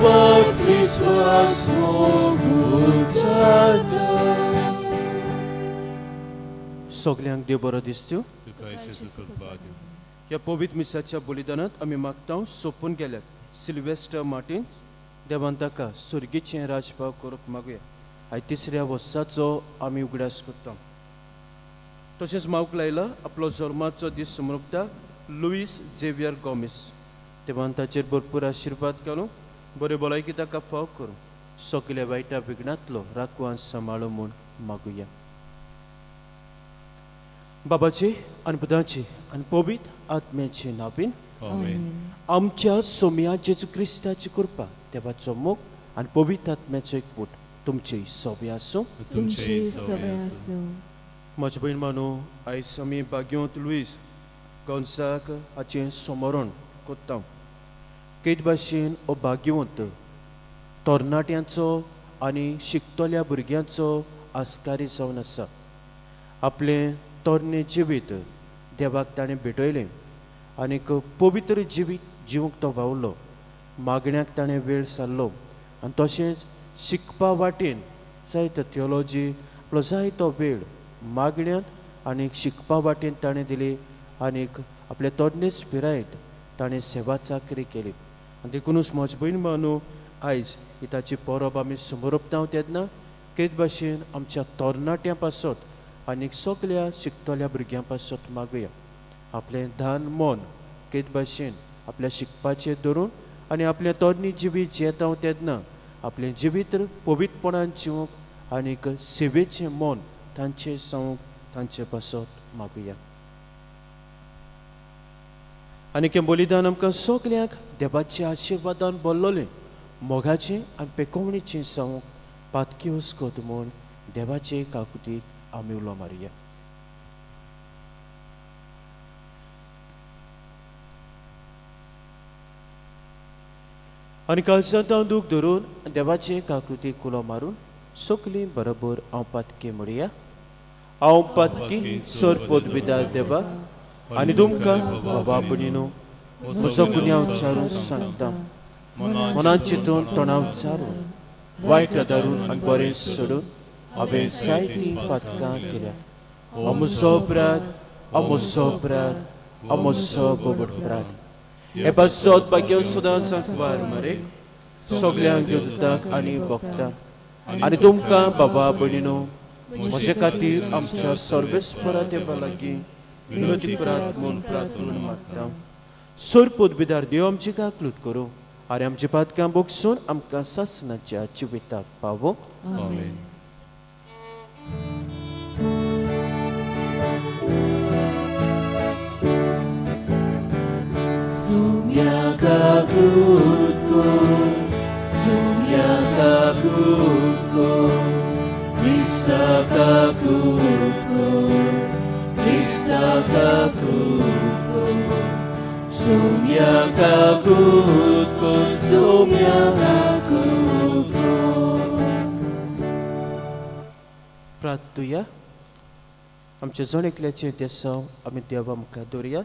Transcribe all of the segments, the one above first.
देवात विस्वास मोग जाता. सगल्यांक देव बरो दिसत्यो. तुका कृपा दिवं. ह्या पवित्र मिसाच्या बलिदानांत आमी मागता सोंपून गेल्यात सिल्वेस्टर मार्टिन्स, देवान ताका सुर्गीचें राजभाव करूंक मागुया. आयज तिसऱ्या वर्साचो आमी उगडास करता. तशेंच मावक लायला आपलो जल्माचो दीस समर्पता लुईस झेवियर गोमेस, देवान ताचेर भरपूर आशिर्वाद घालूं, बरे भलायकी ताका फाव करूं, सगल्या वायटा विघ्नांतलो राखवान सांबाळू म्हूण मागुया. बाबाचे आनी पुताचे आनी पवित्र आत्म्याचे नांवान. आमेन. आमच्या सोम्या जेजू क्रिस्ताची कृपा, देवाचो मोग आनी पवित्र आत्म्याचो एकवट तुमची सोबी आसूं. तुमचे सगळे आसूं. म्हजे भयण मानो, आयज आमी बाग्योंत लुईस गोन्साक हाचें समरण करता. केद भाशेन हो भाग्यवंत तरणाट्यांचो आनी शिकतल्या भुरग्यांचो आस्कारी जावन आसा. आपलें तरणें जिवीत देवाक ताणें भेटयलें आनीक पवित्र जिवीत जिवंक तो वावलो. मागण्याक ताणें वेळ सारलो आनी तशेंच शिकपा वाटेन जायतो थियोलॉजी आपलो जायतो वेळ मागण्यांत आनीक शिकपा वाटेन ताणें दिली आनीक आपले तरणेच पिरायेंत ताणें सेवा चाकरी केली. आनी देखुनूच म्हज भयण भावनो, आयज ही ताची परब आमी समर्पता तेन्ना केद भाशेन आमच्या तरणाट्यां पासत आनीक सगल्या शिकतल्या भुरग्यां पासत मागुया. आपलें धान मन केद भाशेन आपल्या शिकपाचेर धरून आनी आपलें तरणी जिवीत जियेता तेन्ना आपलें जिवीत पवित्रपणान जिवंक आनीक सेवेचें मन तांचें जावंक तांचे पासत मागुया. आनी हें बलिदान आमकां सगल्यांक देवाच्या आशिर्वादान भरलोलें, मोगाचें आनी पेकोवणेचें जावंक पातकी वस्कत म्हूण देवाचे काकुतीक आमी उलो मारुया. आनी कालसांत दूख धरून देवाचे काकृतीक उलो मारून सगलीं बरोबर हांव पातकी म्हणया. हांव पातकी सर पदवीदार देवा आनी तुमकां बाबा भयणीनो म्हजो गुन्यांव चारून सांगता. मनान चिंतून, तोंडान उच्चारून, वायट आदारून आनी बरें सोडून हांवें जायतीं पातकां केल्या. हो म्हजो अपराध, हो म्हजो अपराध, हो म्हजो बोबट अपराध. हे पासत भाग्य सदांच सांकवार मरे, सगल्यांक देवदूतांक आनी भक्तांक आनी तुमकां बाबा भयणीनो म्हजे खातीर आमच्या सर्वेस्परा देवा लागीं विनोती करात म्हूण प्रार्थना मागता. सोर पदवीदार देव आमची काकलूत करूं आनी आमची पातकां भोगसून आमकां सासणाच्या जिविताक पावो. आमेन. Sumya kaklutko, sumya kaklutko, Krista kaklutko, Krista kaklutko, Sumya kaklutko, sumya kaklutko. प्रार्थुया. आमच्या जण एकल्याचें देसांव आमी देवा मुखार दवरुया.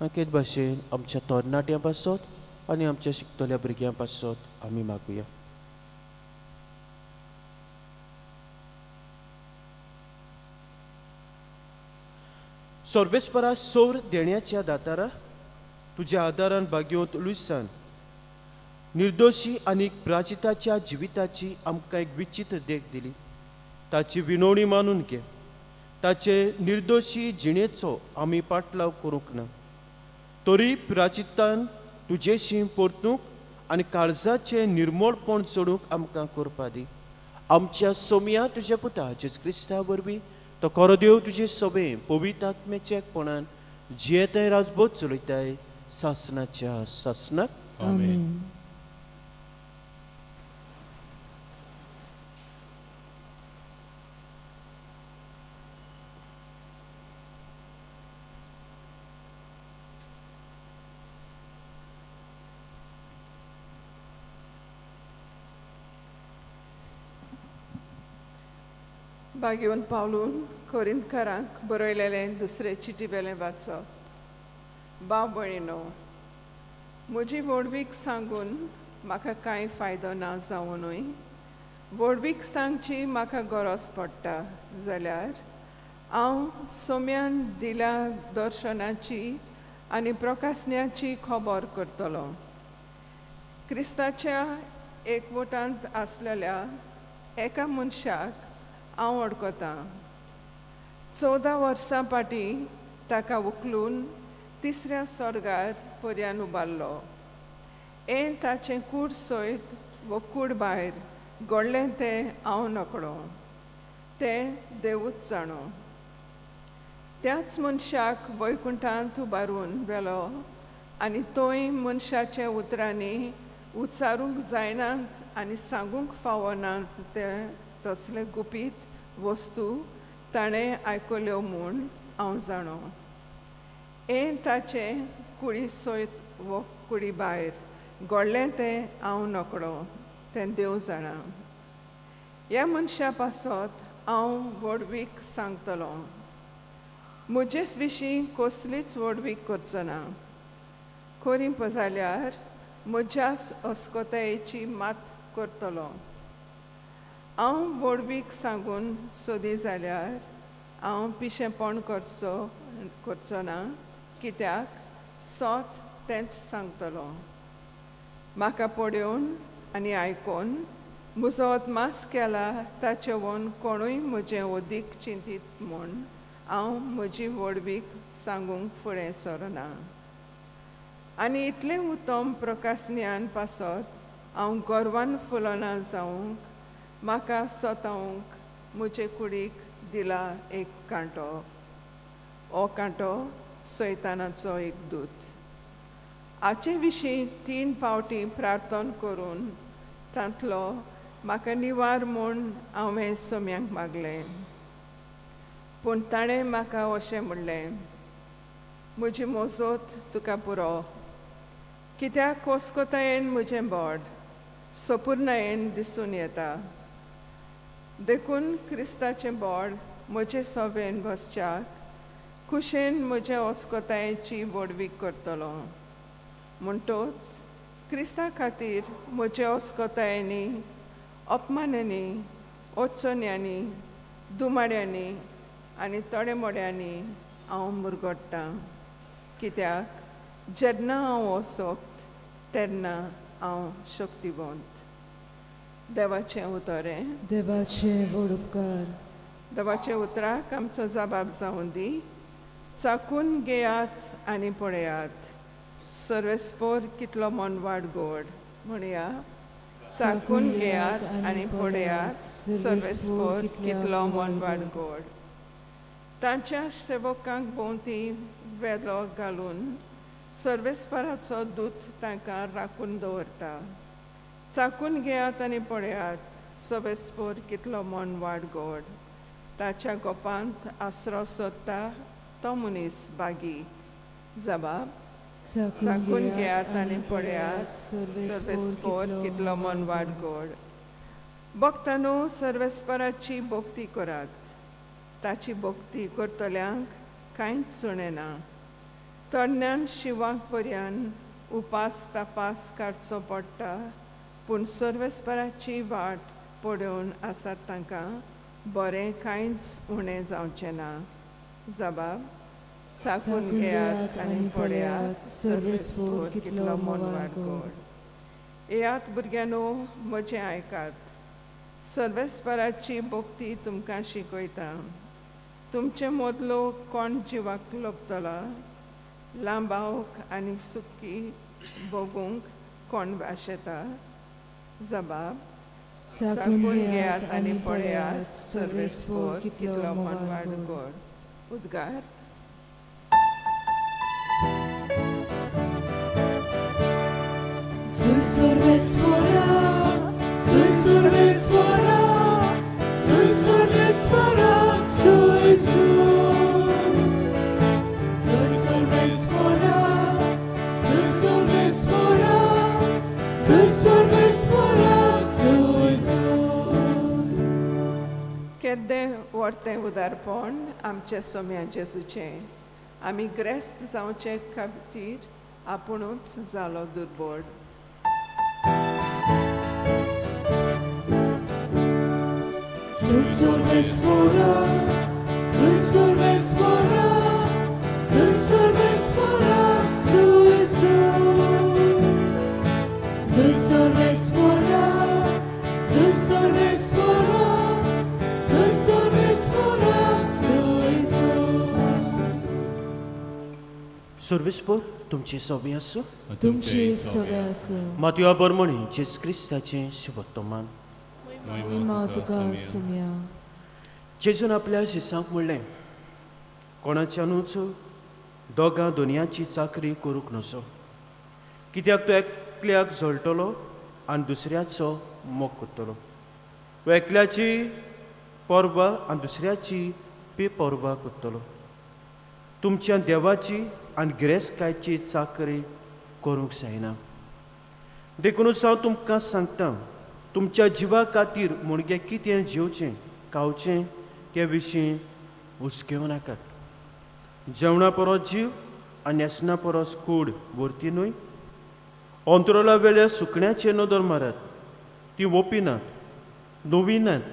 आनी भाशेन आमच्या तरणाट्यां पासत आनी आमच्या शिकतल्या भुरग्यां पासत आमी मागुया. सर्वेस्परा, सौर देण्याच्या दातारा, तुज्या आदारान भाग्योंत लुयसान निर्दोशी आनी प्राचिताच्या जिविताची आमकां एक विचित्र देख दिली. ताची विनवणी मानून घे. ताचे निर्दोशी जिणेचो आमी पाटलाव करूंक ना, तरी प्राचितान तुजेशी परतूंक आनी काळजाचें निर्मळपण चडूंक आमकां करपा दी. आमच्या सोमया तुज्या पुता जेजू क्रिस्ता वरवीं, तो खरो देव, तुजे सोबे पवित्र आत्म्याच्या एकपणान जियेताय, राजबोध चलयताय सासनाच्या सासनाक. आमेन. भाग्यवंत पावलून कोरिंतकारांक बरयलेलें दुसरे चिटी वेलें वाचप. भाव भयणीनो, म्हजी व्हडवीक सांगून म्हाका कांय फायदो ना जावनूय व्हडवीक सांगची म्हाका गरज पडटा जाल्यार हांव सोम्यान दिल्या दर्शनाची आनी प्रकासण्याची खबर करतलो. क्रिस्ताच्या एकवटांत आसलेल्या एका मनशाक हांव वळखतां. 14 वर्सां फाटीं ताका उखलून तिसऱ्या स्वर्गार पर्यान उबारलो. हें ताचें कूड सयत वो कूड भायर घडलें तें हांव नकळो, तें देवूच जाणो. त्याच मनशाक वैकुंठांत उबारून व्हेलो आनी तोय मनशाच्या उतरांनी उच्चारूंक जायनात आनी सांगूंक फावनात ते तसले गुपीत वस्तू ताणें आयकल्यो म्हूण हांव जाणो. हें ताचें कुडी सयत वो कुडी भायर घडलें तें हांव नकळो, तें देव जाणा. ह्या मनशा पासत हांव व्हडवीक सांगतलो. म्हजेच विशीं कसलीच व्हडवीक करचो ना. खरी जाल्यार म्हज्याच अस्कतायेची मात करतलो. हांव व्हडवीक सांगून सोदी जाल्यार हांव पिशेंपण करचो ना, कित्याक सोत तेंच सांगतलो. म्हाका पळोवन आनी आयकून म्हजो अदमास केला ताचे वोन कोणूय म्हजें अदीक चिंतीत म्हूण हांव म्हजी व्हडवीक सांगूंक फुडें सरना. आनी इतलें उत्तम प्रकाशज्ञान पासत हांव गर्वान फुलना जावंक म्हाका सोतावंक म्हजे कुडीक दिला एक कांटो. हो कांटो सैतानाचो एक दूत. हाचे विशीं 3 फावटी प्रार्थना करून तांतलो म्हाका निवार म्हूण हांवें सोम्यांक मागलें. पूण ताणें म्हाका अशें म्हणलें, म्हजी मोजोत तुका पुरो, कित्याक कोसकोतायेन म्हजें बोड सपुर्णायेन दिसून येता. देखून क्रिस्ताचें बोड म्हजे सोबेन बसच्याक खुशेन म्हज्या अस्कोतायेची व्हडवीक करतलो. म्हणटोच क्रिस्ता खातीर म्हज्या अस्कोतायांनी, अपमानांनी, अडचण्यांनी, दुमाड्यांनी आनी तोडेमोड्यांनी हांव मुरगट्टां, कित्याक जेन्ना हांव असक्त तेन्ना हांव शक्तिवंत. देवाचें उतर हें. देवाचें व्हड उपकार. देवाच्या उतराक आमचो जबाब जावं दी. चाकून घेयात आनी पळयात सर्वेस्पोर कितलो मनवाड गोड. म्हणया, चाकून घेयात आनी पळयात सर्वेस्पोर कितलो मनवाड गोड. तांच्या सेवकांक भोंवती वेलो घालून सर्वेस्पराचो दूत तांकां राखून दवरता. चाकून घेयात आनी पळयात सर्वेस्पोर कितलो मनवाड गोड. ताच्या गोपांत आसरो सोदता तो मनीस बागी. जबाब, चाकून घेयात आनी पळयात सर्वेस्पोर कितलो मनवाड गोड. भक्तांनो, सर्वेस्पराची भक्ती करात. ताची भक्ती करतल्यांक कांयच उणें ना. तरण्यान शिवाक पर्यान उपास तपास काडचो पडटा, पूण सर्वेस्पराची वाट पळोवन आसात तांकां बरें कांयच उणें जावचें ना. जबाब, चाकून घेयात आनी पळयात सर्वेस्पोर कितलो मनवाड गोड. येयात भुरग्यांनो, म्हजें आयकात. सर्वेस्पराची भक्ती तुमकां शिकयता. तुमचे मदलो कोण जिवाक लबतलो, लांबावक आनी सुखी भोगूंक कोण भाशेता? जबाब, चाकून घेयात आनी पळयात सर्वेस्पोर कितलो मनवाड गोड. उद्गार. Sui sorvespora, sui sorvespora, sui sorvespora, sui sui. Sui sorvespora, sui sorvespora, sui sorvespora, sui sui. केद्दें व्हडतें उदारपण आमच्या सोम्या जेजूचें. आमी ग्रेस्त जावचे खातीर आपुणूच जालो दुर्बळ. Susurvespora, susurvespora, susurvespora, susur. Susurvespora, susurvespora, susurvespora, susur. सर्वेस्पोर तुमचे सोबी आसूं. तुमची सवे आसूं. मातयो बरमणी जेजू क्रिस्ताचें शुभत्तमान. महिमा तुका सुम्या. जेजून आपल्या शिसांक म्हणलें, कोणाच्यानूच दोगां दोनयांची चाकरी करूंक नजो, कित्याक तो एकल्याक जळटलो आनी दुसऱ्याचो मोग करतलो, वा एकल्याची पर्वा आनी दुसऱ्याची बेपर्वा करतलो. तुमच्या देवाची आनी गिरेस्तकायची चाकरी करूंक जायना. देखुनूच हांव तुमकां सांगता, तुमच्या जिवा खातीर मुणगे कितें जेवचें खावचें ते विशीं हुसकेवं नाकात. जेवणा परस जीव आनी न्हेसणा परस कूड व्हरती न्हय? अंतरोला वेल्या सुकण्याचेर नदर मारात. ती वोपिनात, नविनात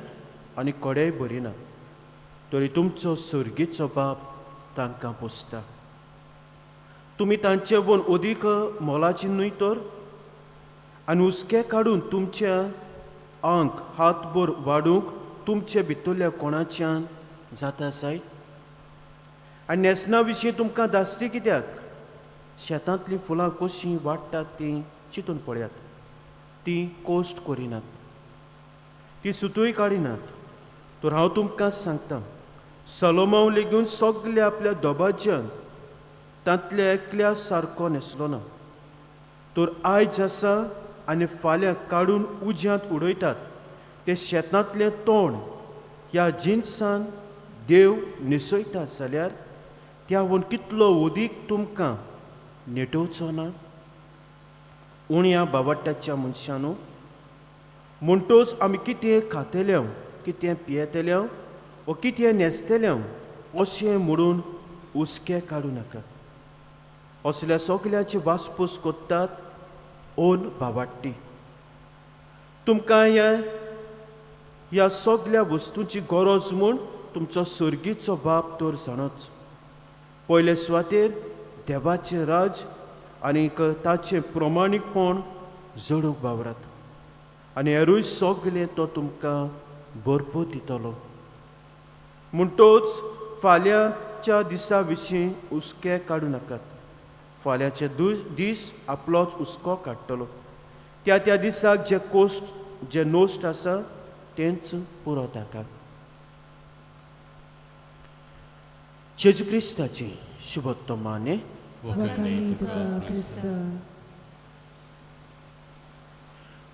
आनी कडेय भरिनात, तरी तुमचो सर्गीचो बाप तांकां पोसता. तुमी तांचे वन अदीक मोलाची न्हय तर? आनी हुस्के काडून तुमच्या आंक हातभर वाडूंक तुमचे भितरल्या कोणाच्यान जाता जायत? आनी न्हेसणा विशीं तुमकां धास्ती कित्याक? शेतांतलीं फुलां कशीं वाडटात तीं चिंतून पळयात. तीं कोश्ट करिनात, तीं सुतूय काडिनात, तर हांव तुमकां सांगता, सलोमांव लेगून सगल्या आपल्या दोबाज्यान तांतल्या एकल्या सारको न्हेसलो ना. तर आयज आसा आनी फाल्यां काडून उज्यांत उडयतात ते शेतांतलें तण ह्या जिनसान देव न्हेसयता जाल्यार त्याहून कितलो अदीक तुमकां नेटोवचो ना, उण्या बावट्याच्या मनशानू? म्हणटोच आमी कितें खातले, कितें पियेतले वो कितें न्हेसतले अशें म्हणून हुस्के काडूं नाकात. असल्या सगळ्याची वासपूस कोत्तात ओन बावाट्टी. तुमकां ह्या ह्या सगल्या वस्तूंची गरज म्हूण तुमचो सर्गीचो बाप तर जाणोच. पयले सुवातेर देवाचें राज आनीक ताचें प्रमाणीकपण जोडूंक वावरात आनी हेरूय सगलें तो तुमकां भरपूर दितलो. म्हणटोच फाल्यांच्या दिसा विशीं हुस्के काडूं नाकात. फाल्यांचे दीस आपलोच हुस्को काडटलो. त्या त्या दिसाक जे कोश्ट जे नोश्ट आसा तेंच पुरो ताका. जेजू क्रिस्ताची शुभत्तमाने. वाखाणी तुका क्रिस्ता.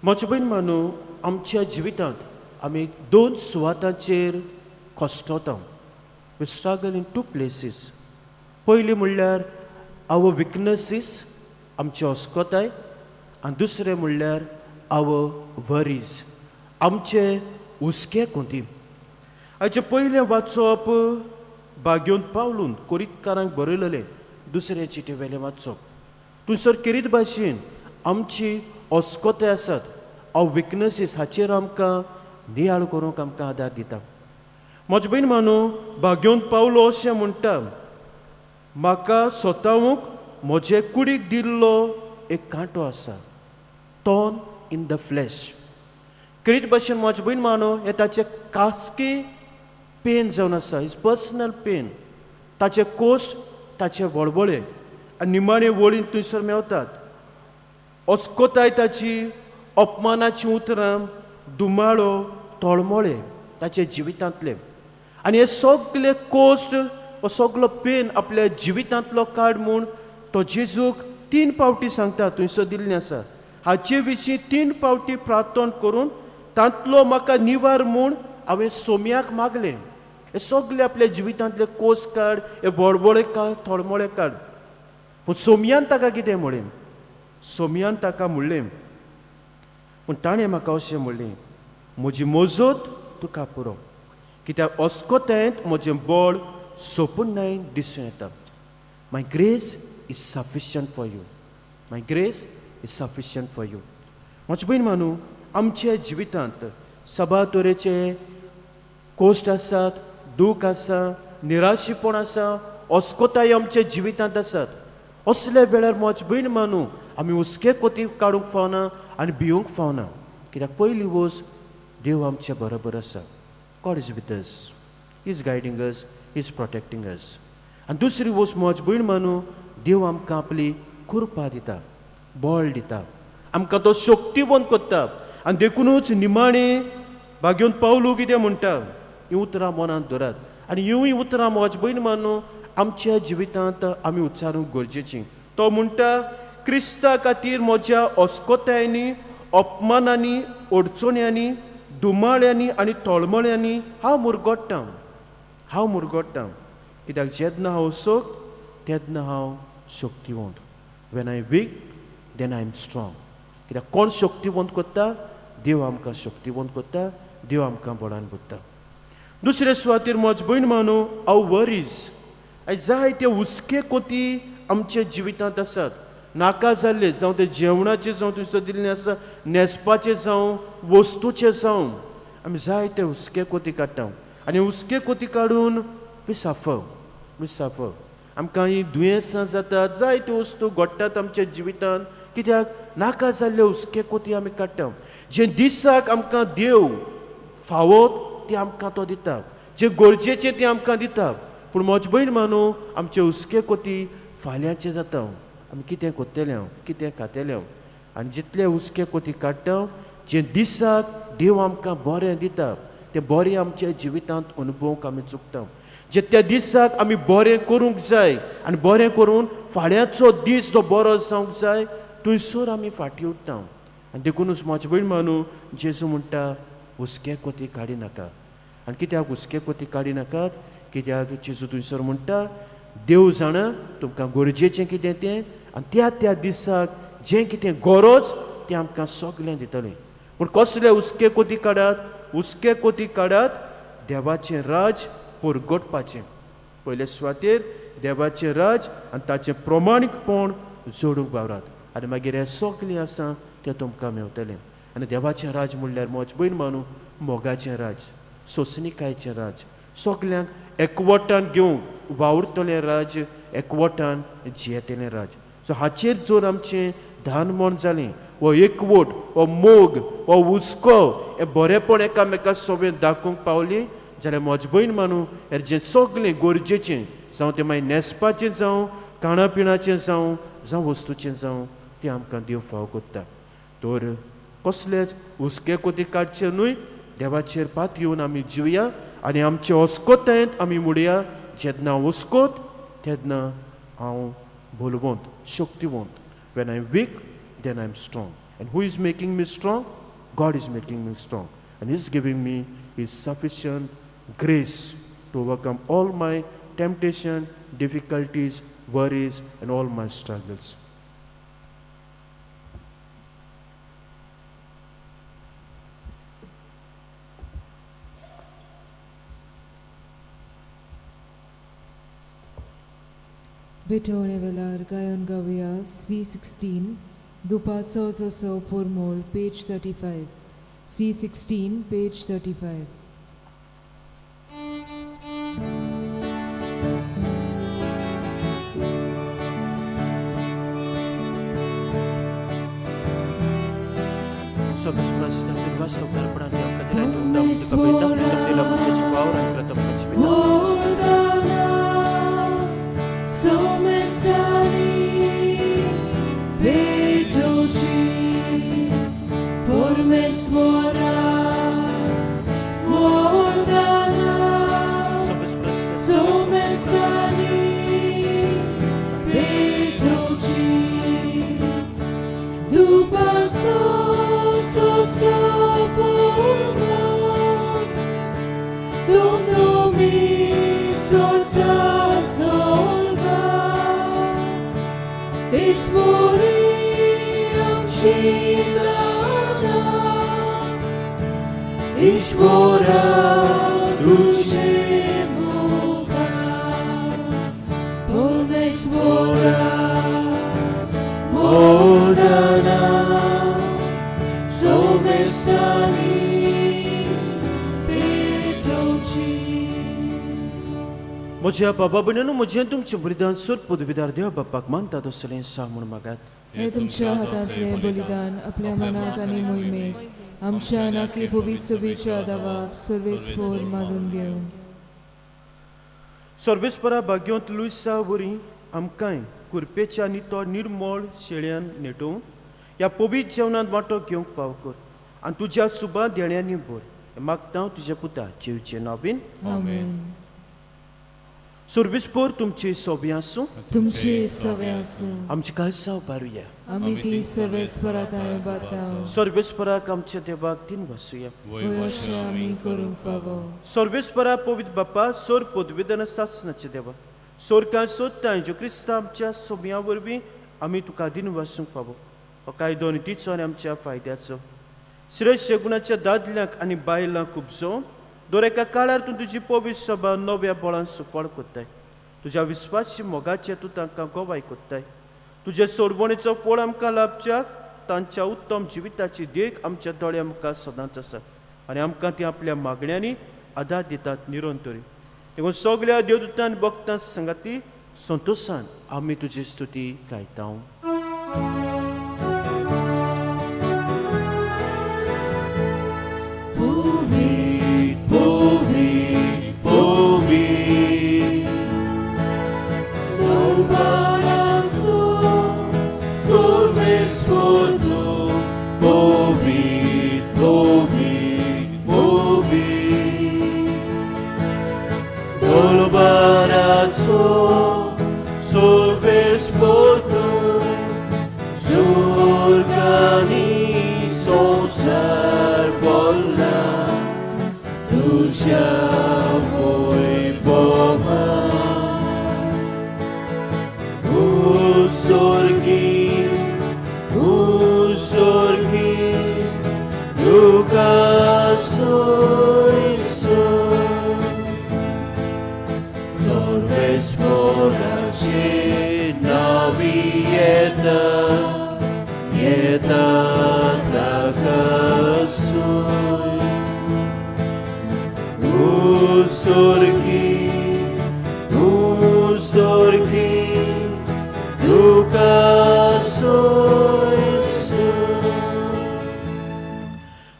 म्हजे भयण मानू, आमच्या जिवितांत आमी दोन सुवातांचेर कश्टता. We struggle in two places. पयलीं म्हणल्यार our विकनसीस, आमची अस्कताय, आनी दुसरें म्हणल्यार our worries, आमचे हुस्के कोंती. हाचें पयलें वाचप भाग्योन पावलून कोरितकारांक बरयलेलें दुसरे चिटे वेलें वाचप. थंयसर केरीत भाशेन आमची अस्कताय आसात, our विकनसीस, हाचेर आमकां नियाळ करूंक आमकां आदार दिता. म्हजे भयण मानू, भाग्योन पावलो अशें म्हणटा, म्हाका स्वतावूंक म्हजे कुडीक दिल्लो एक कांटो आसा, थॉर्न इन the flash. करीत भाशेन म्हजे भयण मानो, हें ताचें खासगी पेन जावन आसा, his personal pen. ताचे कोश्ट, ताचे वळवळे आनी निमाणे वळीन थंयसर मेवतात. अस्कोताय ताची, अपमानाचीं उतरां, दुमाळो, तळमळे ताचे जिवितांतले, आनी हे सगले कोश्ट हो सगलो पेन आपल्या जिवितांतलो काड म्हूण तो जेजूक तीन पावटी सांगता. थंयसर दिल्लें आसा, हाचे विशीं तीन पावटी प्रार्थना करून तांतलो म्हाका निवार म्हूण हांवें सोम्याक मागलें. हे सगले आपल्या जिवितांतले कोस काड, हे बळबळे काड, थळमळे काड. पूण सोमयान ताका कितें म्हणलें? सोमयान ताका म्हणलें, पूण ताणें म्हाका अशें म्हणलें, म्हजी मजत तुका पुरो, कित्याक अस्कोतेंत म्हजें बळ सोपून दिसूं येता. My grace is sufficient for you. My grace is sufficient for you. म्हजे भयण मानू, आमच्या जिवितांत सभा तरेचे कोश्ट आसात, दूख आसा, निराशीपण आसा, अस्कोताय आमच्या जिवितांत आसात. असल्या वेळार म्हज भयण मानू, आमी हुस्के कोती काडूंक फावना आनी भिवंक फावना, कित्याक पयली वस्त देव आमच्या बरोबर आसा. God is with us, is guiding us, is protecting us. आनी दुसरी वस्त म्हज भयण मानू, देव आमकां आपली कृपा दिता, बळ दिता, आमकां तो शक्तिवंत करता. आनी देखुनूच निमाणें भाग्योन पावलू कितें म्हणटा, हीं उतरां मनांत धरात आनी हींवूय उतरां म्हज भयण मानू आमच्या जिवितांत आमी उच्चारूंक गरजेचीं. तो म्हणटा, क्रिस्ता खातीर म्हज्या अस्कोतायांनी, अपमानांनी, अडचण्यांनी, दुमाळ्यांनी आनी तळमळ्यांनी हांव मुरगोट्टां, हांव मुरगोट्टां, कित्याक जेन्ना हांव सोक तेन्ना हांव शक्तिवंत. When I weak, then I am strong. कित्याक कोण शक्तिवंत करता? देव आमकां शक्तिवंत करता, देव आमकां बळान भरता. दुसरे सुवातेर म्हज भयण मानू, आवर वरीज, आयज जायते हुस्के कोती आमच्या जिवितांत आसात, नाका जाल्ले, जावं ते जेवणाचे जावं, थंयसर दिल्लें आसा, न्हेसपाचें जावं, वस्तूचें जावं, आमी जायते हुस्के कोती काडटा आनी हुस्के कोती काडून we suffer, we suffer. आमकां ही दुयेंसां जातात, जायत्यो वस्तू घडटात आमच्या जिवितांत, कित्याक नाका जाल्ले हुस्के कोती आमी काडटा. जे दिसाक आमकां देव फावो तें आमकां तो दिता, जें गरजेचें तें आमकां दिता. पूण म्हज भयण मानू, आमचे हुस्के कोती फाल्यांचे जाता, आमी कितें करतले हांव, कितें खातले हांव, आनी जितले हुस्के कोती काडटा, जें दिसाक देव आमकां बरें दिता तें बरें आमच्या जिवितांत अनुभवूंक आमी चुकता. जे त्या दिसाक आमी बरें करूंक जाय आनी बरें करून फाल्यांचो दीस जो बरो जावंक जाय, थंयसर आमी फाटीं उरता. आनी देखुनूच म्हजे भयण मानू, जेजू म्हणटा, हुस्के कोती काडी नाका. आनी कित्याक हुस्के कोती काडी नाकात? कित्याक जेजू थंयसर म्हणटा, देव जाणा तुमकां गरजेचें कितें तें, आनी त्या त्या दिसाक जें कितें गरज तें आमकां सगळें दितलें. पूण कसले हुस्के कोती काडात? हुस्के कोती काडात देवाचें राज परगटपाचें. पयले सुवातेर देवाचें राज आनी ताचें प्रमाणीकपण जोडूंक वावरात, आनी मागीर हें सगळें आसा तें तुमकां मेवतलें. आनी देवाचें राज म्हणल्यार म्हज भयण मानू, मोगाचें राज, सोंसणिकायेचें राज, सगल्यांक एकवटान घेवंक वावुरतलें राज, एकवटान जियेतलें राज. सो हाचेर जर आमचें ध्यान मन जालें, हो एकवट, हो मोग, हो हुस्को, हें बरेंपण एकामेका सोबें दाखोवंक पावली जाल्यार म्हज भयण मानू, हें जें सगळें गरजेचें, जावं तें मागीर न्हेसपाचें जावं, खाणा पिणाचें जावं, जावं वस्तूचें जावं, तें आमकां देव फावो करता. तर कसलेच हुस्के कोती काडचे न्हय, देवाचेर पात येवन आमी जिवया आनी आमचे अस्कोतायेंत आमी मुडया, जेन्ना हुस्कोत तेन्ना हांव बलवंत, शक्तिवंत. When I am weak, then I am strong. And who is making me strong? God is making me strong, and is giving me his sufficient grace to overcome all my temptation, difficulties, worries, and all my struggles. भेटवणे वेळार गायन गावया C 16, दुपाचो जसो पुरमोल, page 35. C 16, page 35. सर्वेस्परा वास्तव दारपणांत आमकां दिलाय तूं तुका पळयता, दिला मनशाची वावर आनी प्रथम Ordana somestani petoci por mesmora. Ordana somestani petoci dupanzo so sopolmo dom domi sorta sorga Isvoriam Shilana Ishvora duce moga Pormesvora. म्हज्या बाबा भयणीनो, म्हजें तुमचें बलिदान सोर पदवीदार देव बापाक मानता तसलें सा म्हूण मागात. हे तुमच्या हातांतलें बलिदान आपल्या मनाक आनी मोहिमेक आमच्या नाकी पवित्र सभेच्या दावाक सर्वेस्पोर मानून घेवं. सर्वेस्परा भाग्योंत लुयसा वरी आमकांय कुरपेच्या आनी तो निर्मळ शेळ्यान नेटोवन ह्या पवित्र जेवणांत वांटो घेवंक पाव कर आनी तुज्या सुबा देण्यांनी भर. हें मागता हांव तुज्या पुता जेवचे नावीन. आमेन. सर्वेस्पोर तुमची सोबी आसूं. तुमची सवे आसूं. आमची कालसांव बारुया. आमी ती सर्वेस्परा तांय बाताव. सर्वेस्पराक आमच्या देवाक तीन वासुया. वय अशें आमी करूंक फावो. सर्वेस्परा पवित्र बापा, सोर पदवेदन सासनाचे देवा, सोरकां सोदताय जो क्रिस्तांव आमच्या सोम्या वरवीं आमी तुका दिन वासूंक पावो. हो कायदो आनी तिचो आनी आमच्या फायद्याचो श्रेश्ठ गुणाच्या दादल्यांक आनी बायलांक उपजोवन दर एका काळार तूं तुजी पवित्र सभा नव्या बळान सुफळ कोत्ताय. तुज्या विस्वासी मोगाचें तूं तांकां गवाय कोत्ताय. तुजे सोडवणेचो फळ आमकां लाभच्याक तांच्या उत्तम जिविताची देख आमच्या दोळ्या मुखार सदांच आसा आनी आमकां ती आपल्या मागण्यांनी आदार दितात निरंतरी. देखून सगल्या देवदूतान भक्तां सांगाती संतोशान आमी तुजी स्तुती गायता.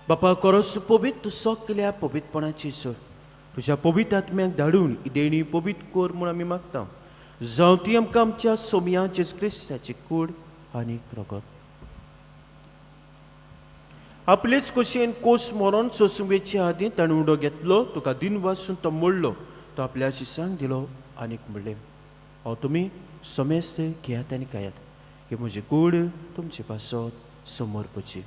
बापा कोरोस पवित्र सगल्या पवित्रपणाची सर तुज्या पवित्र आत्म्याक धाडून ही देणी पवित्र कर म्हूण आमी मागता. जावं ती आमकां आमच्या सोमया जेजू क्रिस्ताची कूड आनी रगत. आपलेच कशेन कोस मरोन सोंसूंक आदीं ताणें उडो घेतलो, तुका दिन वासून तो मोडलो, तो आपल्या शिसांक दिलो आनीक म्हणलें, हांव तुमी समेस्त घेयात आनी खायात, ही म्हजी कूड तुमचे पासत समर्पची.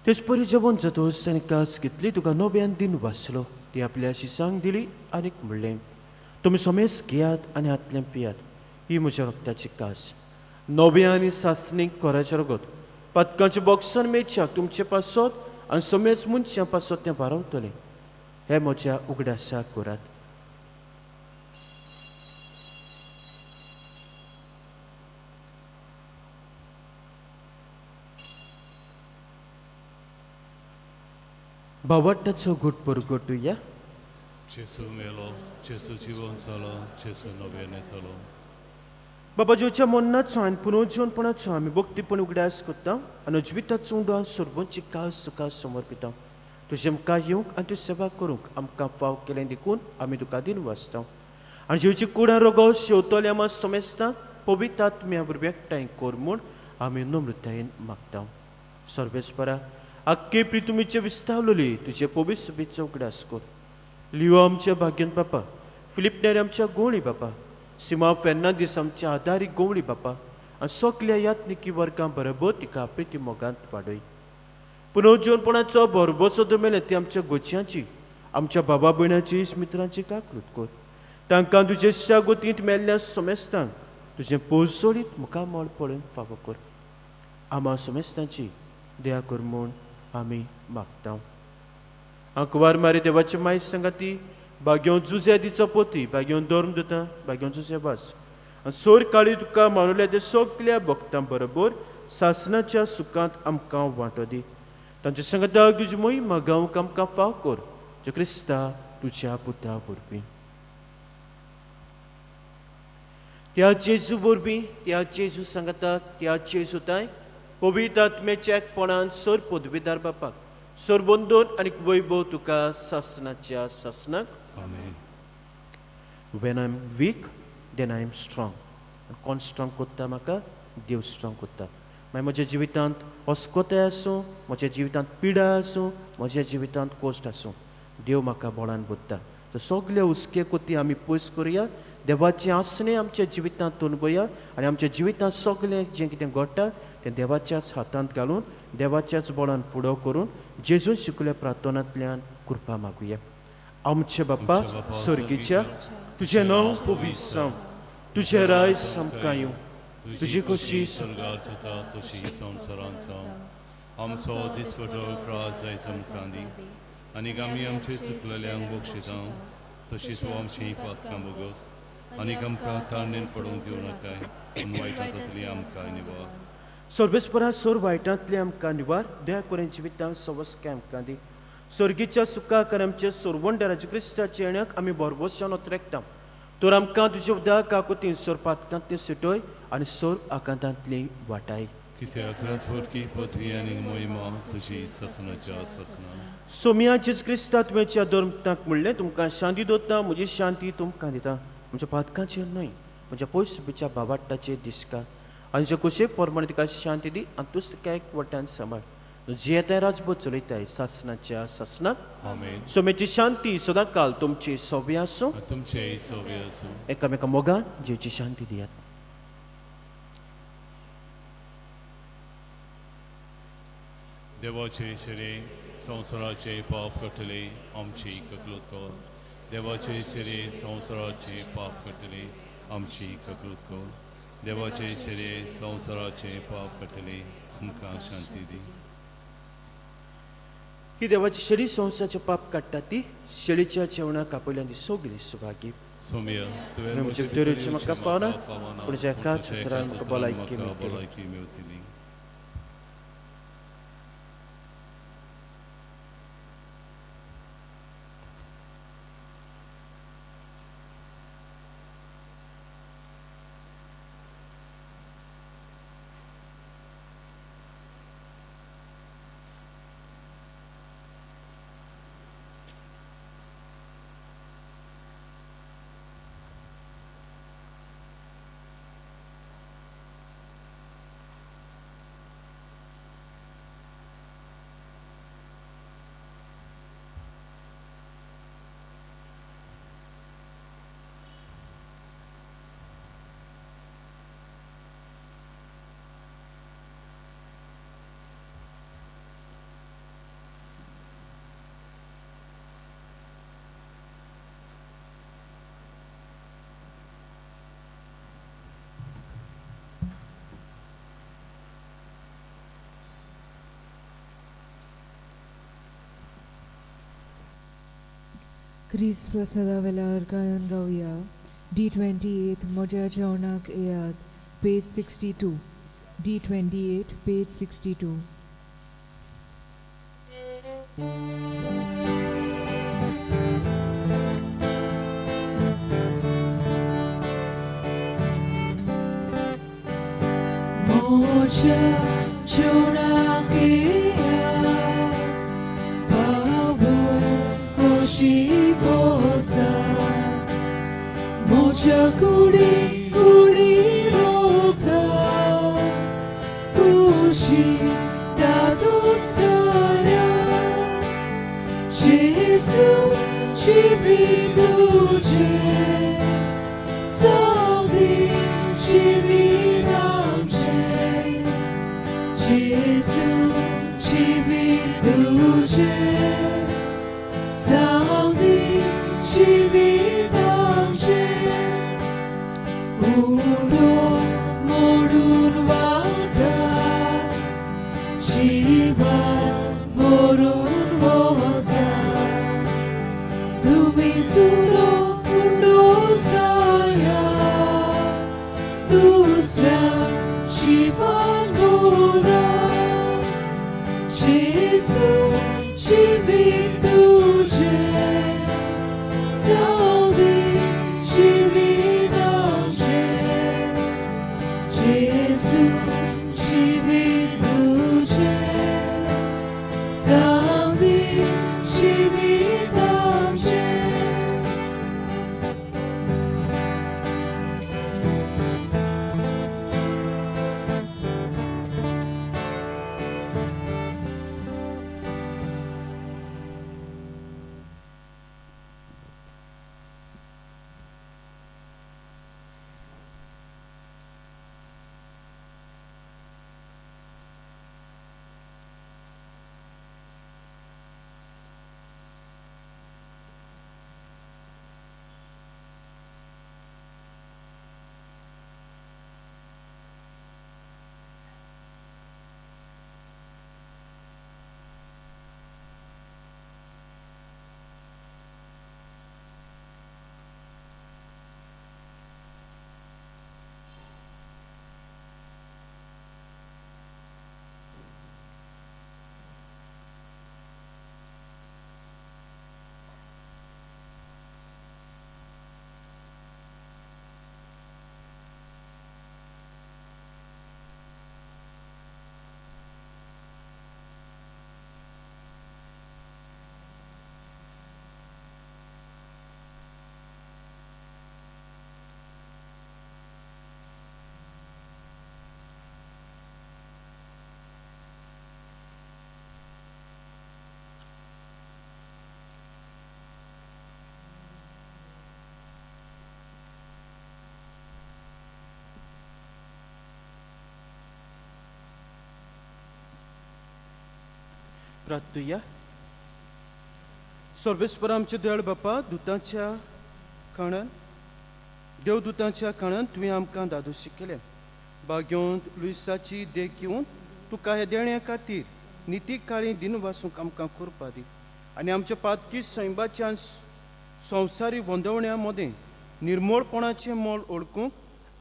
तेच परी जेवण जातोच ताणें कास घेतली, तुका नव्यान दिन वाचलो, ती आपल्या शिसांक दिली आनीक म्हणलें, तुमी समेस्त घेयात आनी हातलें पियात, ही म्हज्या रक्ताची कास, नव्या आनी सासणीक कोराचें रगत, पातकांचें बॉक्सान मेळच्याक तुमचे पासत आनी समेज मनशां पासत तें भारावतलें. हें म्हज्या उगडासाक करात. भावार्थाचो घुट परगटुया. जेजू मेलो, जेजू जिवन जालो, जेजू नव्यान येतलो. बाबा जेवच्या मरणाचो आनी पुनर्जीवनपणाचो आमी भक्तीपण उगडास करता आनी जिविताचो उंडो सर्वांची कास तुका समर्पिता. तुजें मुखार येवंक आनी तुजी सेवा करूंक आमकां फाव केलें देखून आमी तुका दिन वाचता आनी जेवची कुडां रोगो शेवतले आमा समेस्तांक पवित्र आत्म्या वरवीं एकठांय कर म्हूण आमी नम्रतायेन मागता. सर्वेस्परा आख्खे प्रितुमीचे विस्तावलेली तुजे पवित्र सभेचो उगडास कर. लियो आमच्या भाग्यन बापा, फिलीप नेरी आमच्या गोवळी बापा, सीमा फेर्नांदीस आमच्या आदारी गोवळी बापा आनी सगल्या यात्निकी वर्गां बरोबर तिका प्रिती मोगांत वाडय. पुनर्जीवनपणाचो बरोबरचो दमेले ती आमच्या गोचयांची, आमच्या बाबा भयणाची, मित्रांची काकूत कर. तांकां तुजे शागोतींत मेल्ल्या समेस्तांक तुजें पोरसोळीत मुखामळ पळोवन फावो कर. आमा समेस्तांची दया कर म्हूण आमी मागता. आंकवार मारी देवाचे माय सांगाती बाग्यों जुझे दिचो पोती, बाग्यों धर्म दिता, बाग्यों जुझे वास आनी सोर काळी तुका मानुल्या ते सगल्या भक्तां बरोबर सासनाच्या सुखांत आमकां वांटो दी. तांच्या सांगाताक तुजी मोहिमा गावंक आमकां फाव कर, जे क्रिस्ता तुज्या पुता वरवीं. त्या जेजू वरवीं, त्या जेजू सांगाताक, त्या जेजू ताय पवित्र आत्म्याच्या एकपणान सर पदवीदार बापाक सर बंदून आनी वैभव तुका सासनाच्या सासनाक. आमेन. When I am weak, then I am strong. कोण स्ट्रॉंग कोत्ता म्हाका? देव स्ट्रॉंग कोत्ता. मागीर म्हज्या जिवितांत अस्कोताय आसूं, म्हज्या जिवितांत पिडा आसूं, म्हज्या जिवितांत कोश्ट आसूं, देव म्हाका बळान बुदता. तर सगळे हुस्के कोती आमी पयस करुया, देवाचें आसणें आमच्या जिवितांत अनुभवया आनी आमच्या जिवितांत सगळें जें कितें घडटा तें देवाच्याच हातांत घालून देवाच्याच बळान फुडो करून जेजून शिकल्या प्रार्थनांतल्यान कृपा मागुया. आमचे बाप्पा सर्गीच्या, तुजें नांव पवित्र जावं, तुजें राज आमकां येवं, तुजी खोशी स्वर्गात जाता तशी संवसारांत जावं. आमचो दिसपटो त्रास जायत आमकां दी आनी आमी आमचे चुकलेल्यांक बक्षिता तशीच हो आमची पातकां भोगस आनी आमकां तारणेन पडूंक दिवं नाकाय पूण वायट हातांतली आमकां निवार. सर्वेस्परा सोर वायटांतले आमकां निवार, दया करून जिवितांत सवस्काय आमकां दी. सर्गीच्या सुखाक आनी आमच्या सोरवंडराच्या क्रिस्ताच्या येण्याक आमी भरवशान ओतरेकता. तर आमकां तुज्या उदक काकुतीन सोर पातकांतली सुटय आनी सोर आकांतांतली वाटाय. कित्याक राजवटकी पदवी आनी मोहिमा तुजी सासनाच्या सासना. सोमिया जेजू क्रिस्ता तुवेच्या धर्मताक म्हणलें, तुमकां शांती दवरता, म्हजी शांती तुमकां दिता. म्हज्या पातकांचेर न्हय, म्हज्या पयस बिच्या बाबाट्टाचेर दिसका आनी जे कुशे प्रमाणे तिका शांती दी आनी तूंच तिका एक वट्यान सांबाळ. तूं जियेताय राजबोध चलयताय सासनाच्या सासनाक. आमेन. सोम्याची शांती सदां काल तुमची सोबी आसूं. तुमचेय सोबी आसूं. एकामेका मोगान जेवची शांती दियात. देवाचे शिरे संवसाराचे पाप करतले आमची ककलूत कर. देवाचे शिरे संवसाराचे पाप करतले आमची ककलूत कर. देवाचे शिरे संवसाराचे पाप करतले आमकां शांती दी. ही देवाची शेळी संवसाराचें पाप काडटा ती शेळीच्या जेवणाक आपयल्या ती सगळी सुभागी. सोम्या, तुवें म्हजे भितर भितर म्हाका फावना, पूण ज्या एकाच उतरान म्हाका भलायकी मेळटली. भलायकी मेवतली. क्रिस्त प्रसादा वेलार गायन गावया. D28 म्हज्या जेवणाक येयात, पेज 62. D28 page 62. म्हज्या जेवणाक येयात, पावल कशी बसा, म्हज्या कुडी कुडी रोखता, कुशी दादोसाया, जेजू जिवीत तुजें, सावदी जिवीत आमचें, जेजू जिवीत तुजें, सावदी जिवीत आमचें, जेजू जिवीत तुजें जावं दी जिवीत आमचें. प्रार्थुया. सर्वेस्पर आमचे दयाळ बापा, दुतांच्या खाणान, देवदुतांच्या खाणान तुवें आमकां दादोशी केलें. बागेवंत लुयसाची देख घेवन तुका ह्या देण्या खातीर निती काळी दिन वासूंक आमकां कृपा दी आनी आमच्या पातकी सैमाच्या संवसारी वंदवण्या मदें निर्मळपणाचें मोल ओळखूंक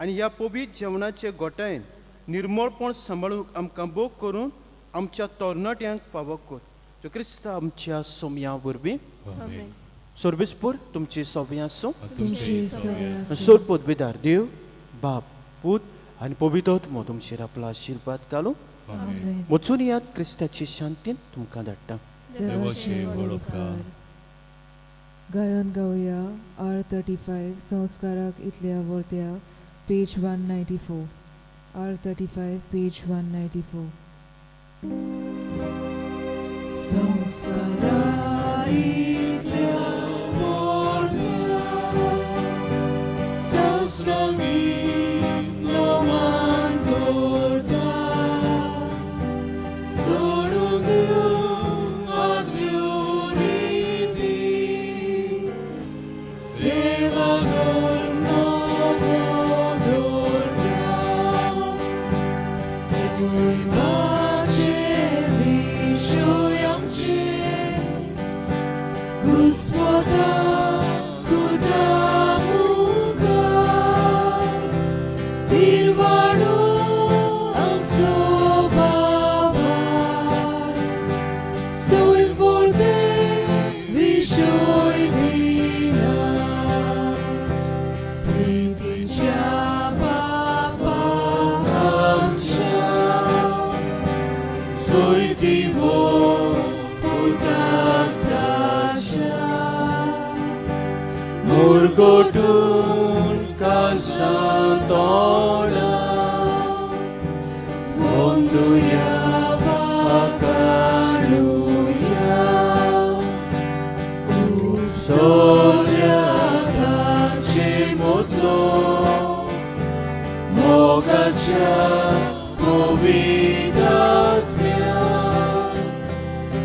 आनी ह्या पवित्र जेवणाचे गोठायेन निर्मळपण सांबाळूंक आमकां बोग करून आमच्या तरणाट्यांक फावो कर, जो क्रिस्त आमच्या सोमया वरवीं. आमेन. सर्वेस्पर तुमची सवंय आसूं. तुमची सवंय आसूं. सोर पदवीदार देव बाप, पूत आनी पवित्र आत्मो तुमचेर आपलो आशिर्वाद घालूं. आमेन. वचून यात, क्रिस्ताची शांतीन तुमकां धाडटा. देवाचे व्हड उपकार. गायन गावया R35, संस्काराक इतल्या वर्त्या, page 194. R35, page 194. संस्कारा इतल्या वर्त्या, साश्टांगितलो मान करता, सोडून दिवं आदल्यो रिती, सेवा धर्म दवरता, सैमाचे विशय आमचे, घुस्पता कुटा मुखार, तिरवाडो आमचो बाबार, सैम परतें विशय दिना, प्रितीच्या बापा आमच्या, सोयती वो पुताक ताच्या, मुरगोटून कासा तोंडा वंदुया वाकाणुया, सोल्या तांचे मोदलो मोगाच्या पवित्र आत्म्या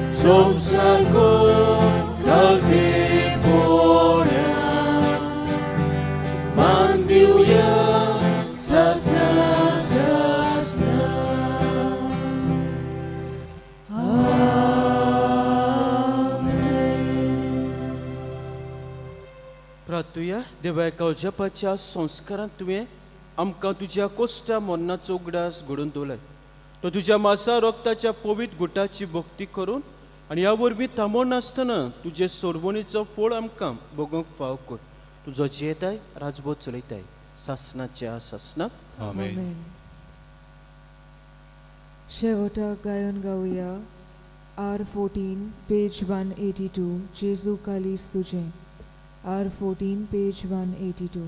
संवसार घालते पोळ्या मान दिवया ससा ससा. आमेन. प्रार्थुया. देवा, एका जपाच्या संस्कारांत तुवें आमकां तुज्या कोश्टा मरणाचो उगडास घडोवन दवरलाय. तो तुज्या मासा रक्ताच्या पवित्र गुटाची भक्ती करून आनी ह्या वरवीं थांबोनासतना तुजे सोडवणीचो फोळ आमकां भोगोवंक फाव कर. तुजो जियेताय, राजबोध चलयताय सासनाच्या सासनाक. आमेन. आमेन. शेवटाक गायन गावया आर 14 पेज 182 जेजू कालीस तुजें. आर 14 पेज 182.